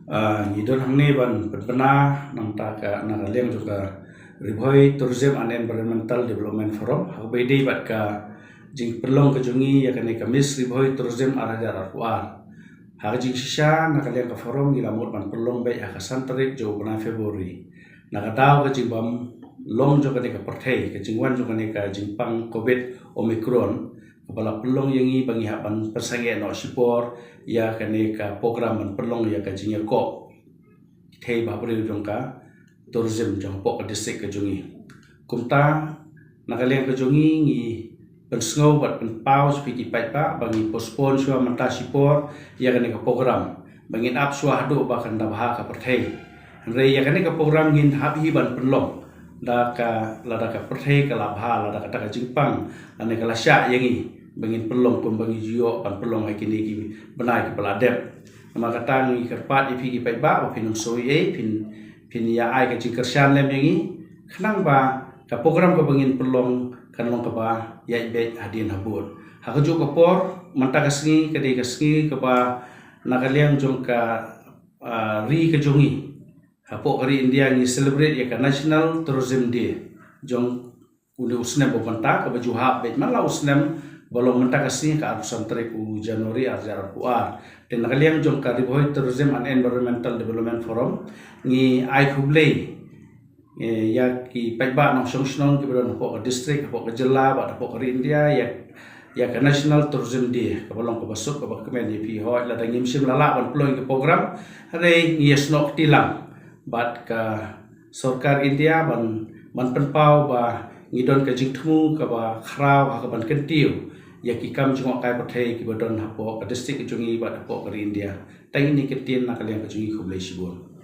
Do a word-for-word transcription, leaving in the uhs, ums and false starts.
Ah, ngi don hangne ban pynbna nangta ka na ka liang jong ka Ri Bhoi Tourism and Environmental Development Forum ha kaba ïadei bad ka jingpynlong ka jong ngi ïa kane ka Miss Ri Bhoi Tourism ar hajar arphew ar. Ha ka jingshisha na ka liang ka forum ngi la mut ban pynlong beit ha ka san tarik jong u bnai February. Na ka daw ka jingbym long jong kane ka pyrthei, ka jingwan jong kane ka jingpang Covid Omicron, kaba la pynlong ïa ngi ba ngi hap ban pynsangeh noh shipor ïa kane ka program ban pynlong ïa ka jingïakob ki thei ba briew jong ka tourism jong hapoh ka district ka jong ngi. Kumta na ka liang ka jong ngi ngi pynsngew bad pynpaw sha phi ki paidbah ba ngi postpone shuwa mynta shipor ïa kane ka program ba ngin ap shuwa haduh ba kan da bha ka pyrthei. Hynrei ïa kane ka program ngin hap hi ban pynlong da ka lada ka pyrthei ka la bha, lada kata ka jingpang lane ka la shah ïa ngi ba ngin pynlong kumba ngi ju ïoh ban pynlong ha kine ki bnai kiba la dep. Namar kata ngi kyrpad ïa phi ki paidbah ba phin ym sngew ei ei, phin phin ïa ai ka jingkyrshan lem ïa ngi khnang ba ka program kaba ngin pynlong kan long kaba ïaid beit hadien habud. Ha kajuh ka por mynta ka sngi ka dei ka sngi kaba na ka liang jong ka, ah, ri ka jong ngi hapoh ka ri India ngi celebrate ïa ka National Tourism Day jong une u snem ba mynta kaba ju hap beit man la u snem ba long mynta ka sngi ka arphew san tarik u January ar hajar arphew ar. Te na ka liang jong ka Ri Bhoi Tourism and Environmental Development Forum ngi ai khublei, eh, ïa ki paidbah nongshong shnong kiba don hapoh ka district, hapoh ka jylla bad hapoh ka ri India ïa ïa ka National Tourism Day kaba long kaba suk kaba kmen ïa phi. Hooid lada ngim shym la lah ban pynlong ïa ka program, hynrei ngi ïasnoh kti lang bad ka sorkar India ban ban pynpaw ba ngi don ka jingthmu kaba khraw ha kaban kyntiew ïa ki kam jngohkai pyrthei kiba don hapoh ka district ka jong ngi bad hapoh ka ri India. Tang ine i kyntien na ka liang ka jong ngi, khublei shibun.